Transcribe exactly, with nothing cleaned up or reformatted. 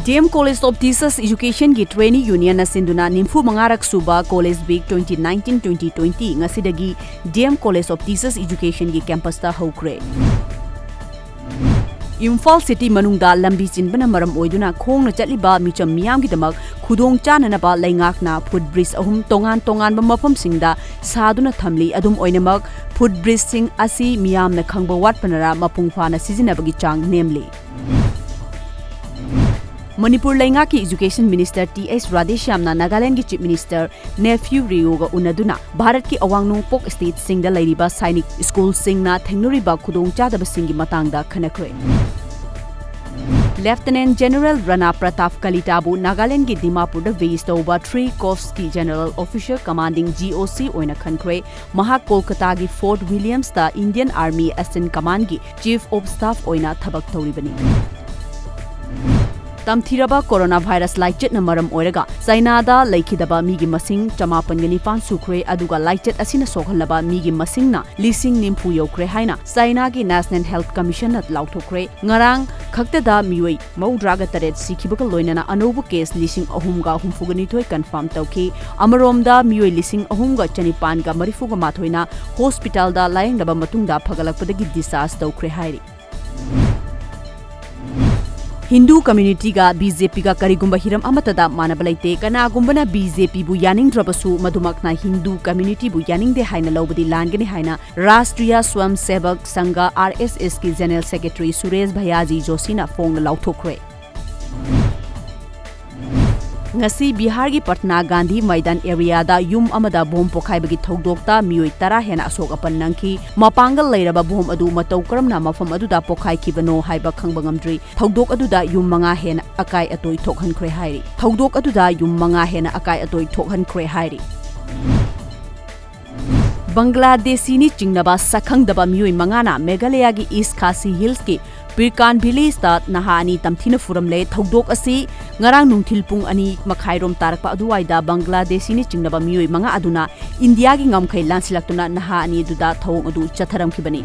D M College of Teachers Educationꯒꯤ Trainee Unionꯅ ꯁꯤꯟꯗꯨꯅ ꯅꯤꯐꯨ ꯃꯉꯥꯔꯛ ꯁꯨꯕ College Week twenty nineteen twenty twenty ꯉꯁꯤꯗꯒꯤ D M College of Teachers Educationꯒꯤ campusꯇ ꯍꯧꯈ꯭ꯔꯦ꯫ ꯏꯝꯐꯥꯜ city ꯃꯅꯨꯡꯗ ꯂꯝꯕꯤ ꯆꯤꯟꯕꯅ ꯃꯔꯝ ꯑꯣꯏꯗꯨꯅ ꯈꯣꯡꯅ ꯆꯠꯂꯤꯕ ꯃꯤꯆꯝ ꯃꯤꯌꯥꯝꯒꯤꯗꯃꯛ ꯈꯨꯗꯣꯡ ꯆꯥꯅꯅꯕ ꯂꯩꯉꯥꯛꯅ footbridge ꯑꯍꯨꯝ ꯇꯣꯉꯥꯟ ꯇꯣꯉꯥꯟꯕ ꯃꯐꯝꯁꯤꯡꯗ ꯁꯥꯗꯨꯅ ꯊꯝꯂꯤ꯫ ꯑꯗꯨꯝ ꯑꯣꯏꯅꯃꯛ, footbridgeꯁꯤꯡ ꯑꯁꯤ ꯃꯤꯌꯥꯝꯅ ꯈꯪꯕ ꯋꯥꯠꯄꯅꯔ ꯃꯄꯨꯡ ꯐꯥꯅ ꯁꯤꯖꯤꯟꯅꯕꯒꯤ ꯆꯥꯡ ꯅꯦꯝꯂꯤ꯫ ꯃꯅꯤꯄꯨꯔ ꯂꯩꯉꯥꯛꯀꯤ Education Minister T H ꯔꯥꯙꯦꯁ꯭ꯌꯥꯝꯅ ꯅꯥꯒꯥꯂꯦꯟꯗꯒꯤ Chief Minister Neiphiu Rioꯒ ꯎꯅꯗꯨꯅ ꯚꯥꯔꯠꯀꯤ ꯑꯋꯥꯡ ꯅꯣꯡꯄꯣꯛ stateꯁꯤꯡꯗ ꯂꯩꯔꯤꯕ ꯁꯥꯏꯅꯤꯛ ꯁ꯭ꯀꯨꯜꯁꯤꯡꯅ ꯊꯦꯡꯅꯔꯤꯕ ꯈꯨꯗꯣꯡꯆꯥꯗꯕꯁꯤꯡꯒꯤ ꯃꯇꯥꯡꯗ ꯈꯟꯅꯈ꯭ꯔꯦ꯫ Lieutenant General ꯔꯅꯥ ꯄ꯭ꯔꯇꯥꯞ ꯀꯂꯤꯇꯥꯕꯨ ꯅꯥꯒꯥꯂꯦꯟꯗꯒꯤ ꯗꯤꯃꯥꯄꯨꯔꯗ base ꯇꯧꯕ Three Corpsꯀꯤ General Officer Commanding, G O C, ꯑꯣꯏꯅ ꯈꯟꯈ꯭ꯔꯦ꯫ ꯃꯍꯥꯛ ꯀꯣꯜꯀꯇꯥꯒꯤ Fort Williamsꯇ Indian Army Assistant Commandꯒꯤ Chief of Staff ꯑꯣꯏꯅ ꯊꯕꯛ ꯇꯧꯔꯤꯕꯅꯤ꯫ ꯇꯝꯊꯤꯔꯕ coronavirus ꯂꯥꯏꯆꯠꯅ ꯃꯔꯝ ꯑꯣꯏꯔꯒ ꯆꯥꯏꯅꯥꯗ ꯂꯩꯈꯤꯗꯕ ꯃꯤꯒꯤ ꯃꯁꯤꯡ ꯆꯃꯥꯄꯟꯒ ꯅꯤꯄꯥꯟ ꯁꯨꯈ꯭ꯔꯦ, ꯑꯗꯨꯒ ꯂꯥꯏꯆꯠ ꯑꯁꯤꯅ ꯁꯣꯛꯍꯜꯂꯕ ꯃꯤꯒꯤ ꯃꯁꯤꯡꯅ ꯂꯤꯁꯤꯡ ꯅꯤꯐꯨ ꯌꯧꯈ꯭ꯔꯦ ꯍꯥꯏꯅ ꯆꯥꯏꯅꯥꯒꯤ National Health Commissionꯅ ꯂꯥꯎꯊꯣꯛꯈ꯭ꯔꯦ꯫ ꯉꯔꯥꯡ ꯈꯛꯇꯗ ꯃꯤꯑꯣꯏ ꯃꯧꯗ꯭ꯔꯥꯒ ꯇꯔꯦꯠ ꯁꯤꯈꯤꯕꯒ ꯂꯣꯏꯅꯅ ꯑꯅꯧꯕ case ꯂꯤꯁꯤꯡ ꯑꯍꯨꯝꯒ ꯍꯨꯝꯐꯨꯒ ꯅꯤꯊꯣꯏ confirm ꯇꯧꯈꯤ꯫ ꯑꯃꯔꯣꯝꯗ, ꯃꯤꯑꯣꯏ ꯂꯤꯁꯤꯡ ꯑꯍꯨꯝꯒ ꯆꯅꯤꯄꯥꯟꯒ ꯃꯔꯤꯐꯨꯒ ꯃꯥꯊꯣꯏꯅ hospitalꯗ ꯂꯥꯌꯦꯡꯂꯕ ꯃꯇꯨꯡꯗ ꯐꯒꯠꯂꯛꯄꯗꯒꯤ discharge ꯇꯧꯈ꯭ꯔꯦ ꯍꯥꯏꯔꯤ꯫ ꯍꯤꯟꯗꯨ communityꯒ BJPꯒ ꯀꯔꯤꯒꯨꯝꯕ ꯍꯤꯔꯝ ꯑꯃꯠꯇꯗ ꯃꯥꯟꯅꯕ ꯂꯩꯇꯦ꯫ ꯀꯅꯥꯒꯨꯝꯕꯅ BJPꯕꯨ ꯌꯥꯅꯤꯡꯗ꯭ꯔꯕꯁꯨ, ꯃꯗꯨꯃꯛꯅ ꯍꯤꯟꯗꯨ communityꯕꯨ ꯌꯥꯅꯤꯡꯗꯦ ꯍꯥꯏꯅ ꯂꯧꯕꯗꯤ ꯂꯥꯟꯒꯅꯤ ꯍꯥꯏꯅ Rashtriya Swayamsevak Sangha, RSSꯀꯤ General Secretary Suresh ꯚꯌꯥꯖꯤ ꯖꯣꯁꯤꯅ ꯐꯣꯡꯅ ꯂꯥꯎꯊꯣꯛꯈ꯭ꯔꯦ꯫ ꯉꯁꯤ ꯕꯤꯍꯥꯔꯒꯤ ꯄꯠꯅꯥ ꯒꯥꯟꯙꯤ ꯃꯩꯗꯥꯟ areaꯗ ꯌꯨꯝ ꯑꯃꯗ bomb ꯄꯣꯈꯥꯏꯕꯒꯤ ꯊꯧꯗꯣꯛꯇ ꯃꯤꯑꯣꯏ ꯇꯔꯥ ꯍꯦꯟꯅ ꯑꯁꯣꯛ ꯑꯄꯟ ꯅꯪꯈꯤ꯫ ꯃꯄꯥꯡꯒꯜ ꯂꯩꯔꯕ bomb ꯑꯗꯨ ꯃꯇꯧ ꯀꯔꯝꯅ ꯃꯐꯝ ꯑꯗꯨꯗ ꯄꯣꯈꯥꯏꯈꯤꯕꯅꯣ ꯍꯥꯏꯕ ꯈꯪꯕ ꯉꯝꯗ꯭ꯔꯤ꯫ ꯊꯧꯗꯣꯛ ꯑꯗꯨꯗ ꯌꯨꯝ ꯃꯉꯥ ꯍꯦꯟꯅ ꯑꯀꯥꯏ ꯑꯇꯣꯏ ꯊꯣꯛꯍꯟꯈ꯭ꯔꯦ ꯍꯥꯏꯔꯤ꯫ ꯊꯧꯗꯣꯛ ꯑꯗꯨꯗ ꯌꯨꯝ ꯃꯉꯥ ꯍꯦꯟꯅ ꯑꯀꯥꯏ ꯑꯇꯣꯏ ꯊꯣꯛꯍꯟꯈ꯭ꯔꯦ ꯍꯥꯏꯔꯤ꯫ ꯕꯪꯒ꯭ꯂꯥꯗꯦꯁꯤꯅꯤ ꯆꯤꯡꯅꯕ ꯁꯛꯈꯪꯗꯕ ꯃꯤꯑꯣꯏ ꯃꯉꯥꯅ ꯃꯦꯘꯥꯂꯌꯥꯒꯤ East Khasi Hillsꯀꯤ ꯄꯤꯔꯀꯥꯟ villageꯇ ꯅꯍꯥ ꯑꯅꯤ ꯇꯝꯊꯤꯅ ꯐꯨꯔꯝꯂꯦ꯫ ꯊꯧꯗꯣꯛ ꯑꯁꯤ ꯉꯔꯥꯡ ꯅꯨꯡꯊꯤꯜ ꯄꯨꯡ ꯑꯅꯤ ꯃꯈꯥꯏꯔꯣꯝ ꯇꯥꯔꯛꯄ ꯑꯗꯨꯋꯥꯏꯗ ꯕꯪꯒ꯭ꯂꯥꯗꯦꯁꯤꯅꯤ ꯆꯤꯡꯅꯕ ꯃꯤꯑꯣꯏ ꯃꯉꯥ ꯑꯗꯨꯅ ꯏꯟꯗꯤꯌꯥꯒꯤ ꯉꯝꯈꯩ ꯂꯥꯟꯁꯤꯜꯂꯛꯇꯨꯅ ꯅꯍꯥ ꯑꯅꯤ ꯑꯗꯨꯗ ꯊꯧꯑꯣꯡ ꯑꯗꯨ ꯆꯠꯊꯔꯝꯈꯤꯕꯅꯤ꯫